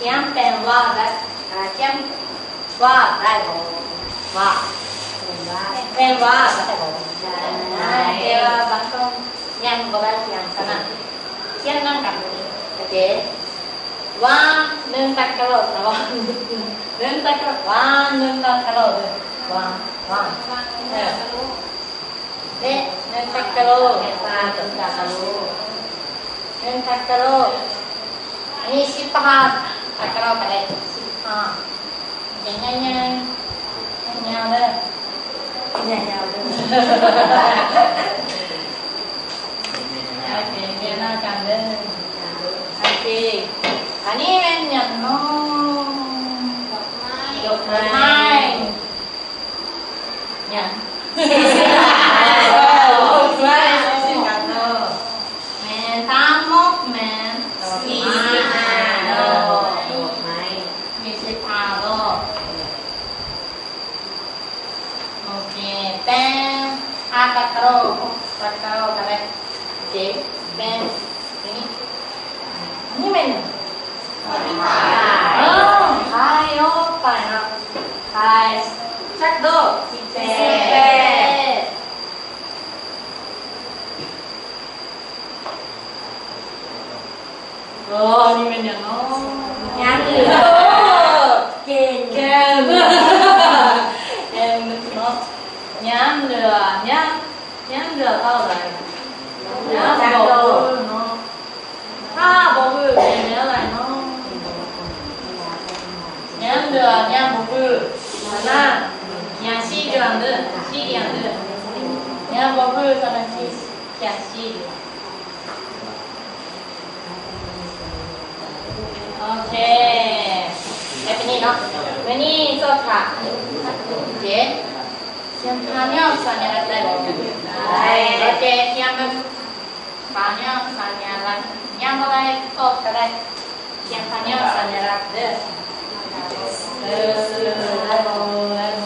ຂຽນແປນວາດໄດ້ ອ່າ ຂຽນວາດໄດ້ບໍ່? ວາດ ແປນວາດໄດ້ບໍ່? ໄດ້ ແຕ່ວ່າບາງຄົນຍັງບໍ່ໄດ້ຂຽນຂະໜາດ ຂຽນນຳກັນນີ້ ໂອເຄ ວານ ໜຶ່ງຕະກະໂຫຼ ວານ ໜຶ່ງຕະກະໂຫຼ ວານ ໜຶ່ງຕະກະໂຫຼ ວານ ວານ ເອີ ເດ້ ໜຶ່ງຕະກະໂຫຼ ໜຶ່ງຕະກະໂຫຼ ໜຶ່ງຕະກະໂຫຼ ອັນນີ້ສິບຫ້າຕະກະໂຫຼກໍໄດ້ ສິບຫ້າ ໃຫຍ່ໆ ຍາວໆເດີ ຍາວໆເດີ ໂອເຄ ຂຽນນຳກັນເດີ ໂອເຄ ອັນນີ້ແມ່ນຫຍັງເນາະ? ດອກໄມ້ ດອກໄມ້ ຫຍັງ? ດອກໄມ້ ແມ່ນ ທັງໝົດແມ່ນ ສີ່ສິບຫ້າດອກ ດອກໄມ້ ສີ່ສິບຫ້າດອກ ໂອເຄ ແປນ ອາ ຕະກະໂຫຼ ຕະກະໂຫຼກໍໄດ້ ໂອເຄ ແປນ ນີ້ ນີ້ແມ່ນຫຍັງ? ເອີ ໄຂ່ ໂອ້ ໄຂ່ເນາະ ໄຂ່ ຈັກດອກ? ສິບແປດ ສິບແປດ ໂອ້ ນີ້ແມ່ນຫຍັງເນາະ? ຫຍ້າມເຫຼືອ ເກັ່ງ ເກັ່ງເນາະ ຫຍ້າມເຫຼືອ ຫຍ້າມ ຫຍ້າມເຫຼືອເທົ່າໃດ? ຫຍ້າມບໍ່ຄືເນາະ ຖ້າບໍ່ຄືເປັນແນວໃດເນາະ? ຫຍ້າມເຫຼືອ ຫຍ້າມບໍ່ຄື ສະນັ້ນ ຫຍ້າມສີ່ເດືອນເດີ ສີ່ເດືອນເດີ ຫຍ້າມບໍ່ຄື ສະນັ້ນ ຂຽນສີ່ເດືອນ ໂອເຄ ແບບນີ້ເນາະ ມື້ນີ້ສອບຖາມ ໂອເຄ ຂຽນພາຍນອກສັນຍາລັກໄດ້ບໍ່? ໄດ້ ໂອເຄ ຂຽນເບິ່ງ ພາຍນອກສັນຍາລັກ ຍັງບໍ່ໄດ້ຕອບກໍໄດ້ ຂຽນພາຍນອກສັນຍາລັກເດີ ເອີ ໄດ້ບໍ່? ໄດ້ບໍ່?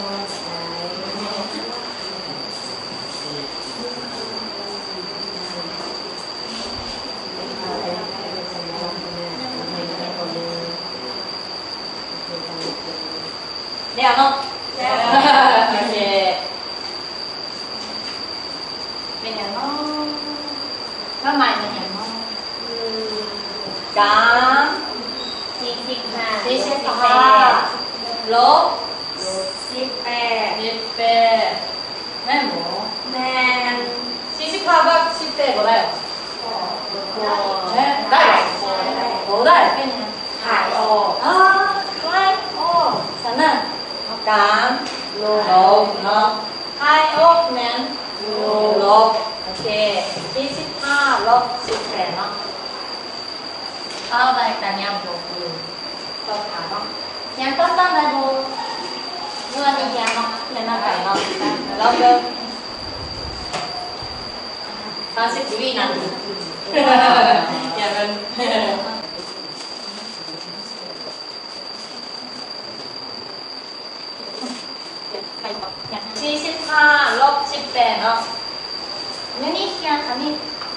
ແລ້ວເນາະ ແລ້ວ ໂອເຄ ແມ່ນຫຍັງເນາະ? ຄວາມໝາຍແມ່ນຫຍັງເນາະ? ກາມ ສີ່ສິບຫ້າ ສີ່ສິບຫ້າ ລົບ ລົບສິບແປດ ສິບແປດ ແມ່ນບໍ່? ແມ່ນ ສີ່ສິບຫ້າບວກສິບແປດບໍ່ໄດ້ຫວາ? ບໍ່ ບໍ່ ແມ່ນ ໄດ້ຫວາ? ບໍ່ໄດ້ ເປັນຫຍັງ? ຫາຍອອກ ເອີ ຫາຍອອກ ສະນັ້ນ ກາມ ລົບ ລົບເນາະ ຫາຍອອກແມ່ນ ລົບ ລົບ ໂອເຄ ສີ່ສິບຫ້າລົບສິບແປດເນາະ ເອົາໄດ້ກະຍັງບໍ່ຄື ສອບຖາມເນາະ ຂຽນຕົ້ນໆໄດ້ບໍ່? ເມື່ອນີ້ຂຽນເນາະ ຂຽນນຳກັນເນາະ ລອງເບິ່ງ ສາມສິບວິນາທີ ຂຽນເບິ່ງ ສີ່ສິບຫ້າລົບສິບແປດເນາະ ມື້ນີ້ຂຽນອັນນີ້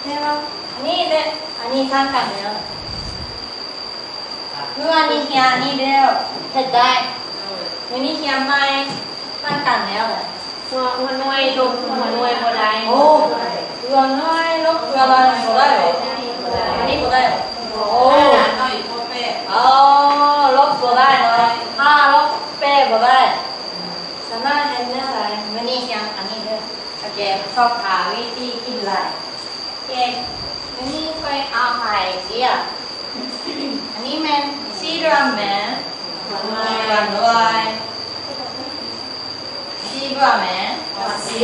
ແລ້ວ ອັນນີ້ແຫຼະ ອັນນີ້ທາງການແລ້ວ ມື້ວານນີ້ຂຽນອັນນີ້ແລ້ວ ເຮັດໄດ້ ມື້ນີ້ຂຽນໃໝ່ ທາງການແລ້ວແຫຼະ. ຫົວ ຫົວໜ່ວຍລົບຫົວໜ່ວຍບໍ່ໄດ້. ໂອ້ ເກືອໜ່ວຍລົບເກືອລອຍບໍ່ໄດ້ເຫາະ? ອັນນີ້ບໍ່ໄດ້ເຫາະ? ໂອ້ ເອີ ລົບບໍ່ໄດ້ເນາະ ຫ້າລົບແປດບໍ່ໄດ້. ສາມາດເຮັດແນວໃດ? ມື້ນີ້ຮຽນອັນນີ້ເດີ. ໂອເຄ ສອບຖາມວິທີຄິດໄລ່. ເຄ ມື້ນີ້ຂ້ອຍເອົາໃຫ້ເສຍ. ອັນນີ້ແມ່ນສີ່ເດືອນແມ່ນ ເດືອນດ້ວຍ ສີ່ເດືອນແມ່ນ ສິ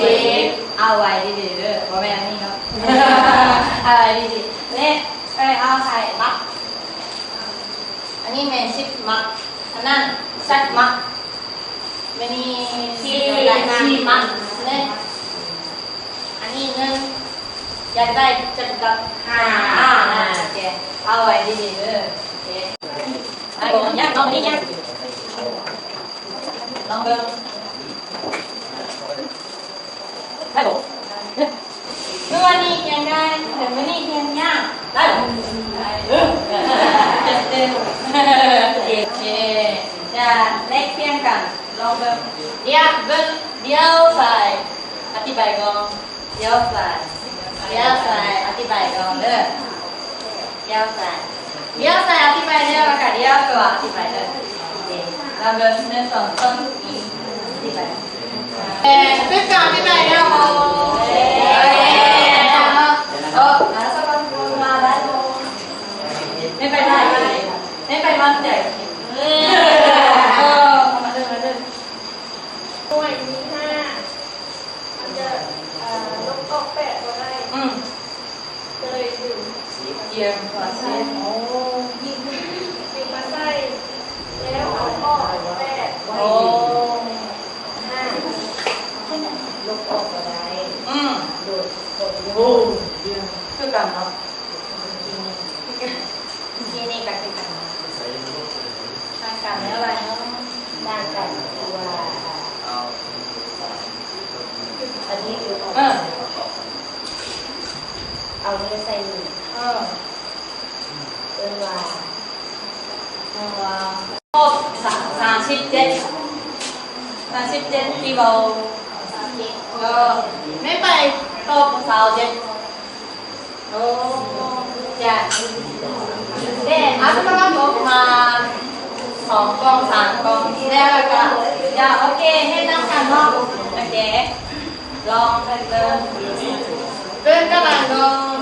ບ ເອົາໄວ້ດີໆເດີ ບໍ່ແມ່ນອັນນີ້ເນາະ ເອົາໄວ້ດີໆ ແລະ ຂ້ອຍເອົາໃຫ້ໝາກ ອັນນີ້ແມ່ນສິບໝາກ ອັນນັ້ນຈັກໝາກ? ມື້ນີ້ສີ່ ສີ່ໝາກເດ້. ອັນນີ້ໜຶ່ງ ຢາກໄດ້ຈັກດອກ? ຫ້າ ຫ້ານະ. ໂອເຄ ເອົາໄວ້ດີໆເດີ. ໂອເຄ ໄດ້ບໍ່? ຍັງ ລອງເບິ່ງ ຍັງ ລອງເບິ່ງ ໄດ້ບໍ່? ມື້ວານນີ້ຮຽນງ່າຍ ແຕ່ມື້ນີ້ຮຽນຍາກ ໄດ້ບໍ່? ເອີ ເຕັມໆ ໂອເຄ ກັນ ລອງເບິ່ງ ດຽວເບິ່ງ ດຽວຊ້າຍ ອະທິບາຍກ່ອນ ດຽວຊ້າຍ ດຽວຊ້າຍ ອະທິບາຍກ່ອນເດີ ດຽວຊ້າຍ ດຽວຊ້າຍ ອະທິບາຍແລ້ວ ແລ້ວກະດຽວຂວາ ອະທິບາຍເດີ ໂອເຄ ລອງເບິ່ງ ໜຶ່ງ ສອງ ສາມ ອະທິບາຍ ເອີ ຄືການອະທິບາຍແລ້ວ ໂອເຄ ໂອເຄ ເອີ ມາໄດ້ ໄດ້ໄປໄດ້ ໄດ້ໄປວັນໃດ ເອີ ມາເດີ ມາເດີ ໜ່ວຍມີຫ້າ ມັນຈະ ເອີ ລົບອອກແປດບໍ່ໄດ້ ອືມ ກໍເລີຍດຶງ ຈຽມວ່າຊິ ໂອ້ ດຶງມາໃສ່ ແລ້ວເອົາອອກແປດ ໂອ້ ຫ້າ ລົບອອກບໍ່ໄດ້ ອືມ ໂດຍ ໂອ້ ຄືກັນເນາະ ທີ່ນີ້ກໍຄືກັນ ຕ່າງກັນແນວໃດເນາະ? ຕ່າງກັນຄືວ່າ ອັນນີ້ຄືເອົາ ເອີ ເອົານີ້ໃສ່ນີ້ ເອີ ເອີ້ນວ່າ ເອີ້ນວ່າ ຄົບສາມ ສາມສິບເຈັດ ສາມສິບເຈັດກິໂລ ເອີ ແມ່ໄປຄົບຊາວເຈັດ ໂອ້ ຈ້າ ເດ້ ເອົາປະມານ ປະມານສອງກ່ອງ ສາມກ່ອງ ແລ້ວລະກະ ຈ້າ ໂອເຄ ເຮັດນຳກັນເນາະ ໂອເຄ ລອງເບິ່ງ ເບິ່ງກັບອັນກ່ອນ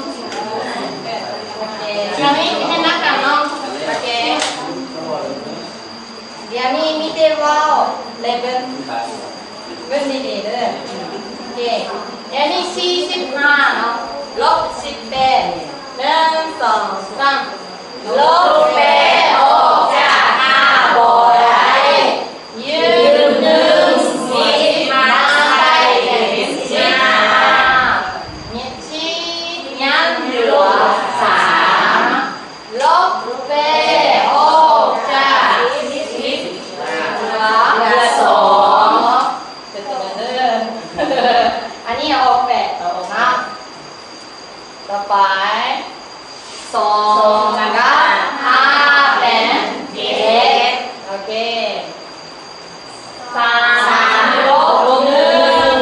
ໂອເຄ ດຽວນີ້ເຮັດນຳກັນເນາະ ໂອເຄ ດຽວນີ້ມີແຕ່ເວົ້າ ແລະ ເບິ່ງ ເບິ່ງດີໆເດີ ໂອເຄ ດຽວນີ້ສີ່ສິບຫ້າເນາະ ລົບສິບແປດ ໜຶ່ງ ສອງ ສາມ ລົບແປດອອກຈາກຫ້າບໍ່ໄດ້ ຢືມໜຶ່ງ ສິບມາໃສ່ເປັນສິບຫ້າ ຍັງສີ່ ຍັງເຫຼືອສາມ ລົບແປດອອກຈາກສິບ ເຫຼືອສອງ ເປັນຕົວເດີ ອັນນີ້ອອກແປດໂຕເນາະ ຕໍ່ໄປ ສອງ ແລ້ວກະຫ້າເປັນເຈັດ ໂອເຄ ສາມລົບໜຶ່ງ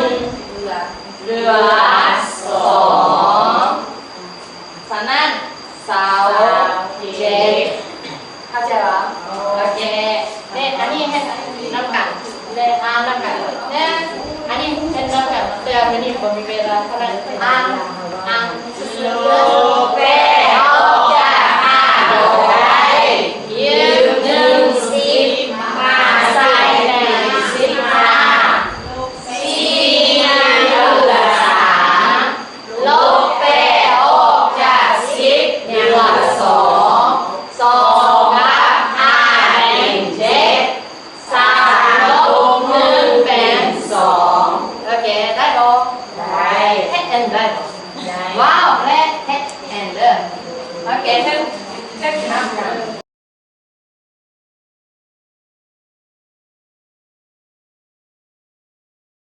ເຫຼືອສອງ ສະນັ້ນ ຊາວເຈັດ ເຂົ້າໃຈບໍ່? ໂອເຄ ເດ້ ອັນນີ້ເຮັດນຳກັນ ເລີຍອ່ານນຳກັນ ເດ້ ອັນນີ້ເຮັດນຳກັນ ແຕ່ມື້ນີ້ບໍ່ມີເວລາ ສະນັ້ນ ອ່ານ ອ່ານຊື່ໆເດີ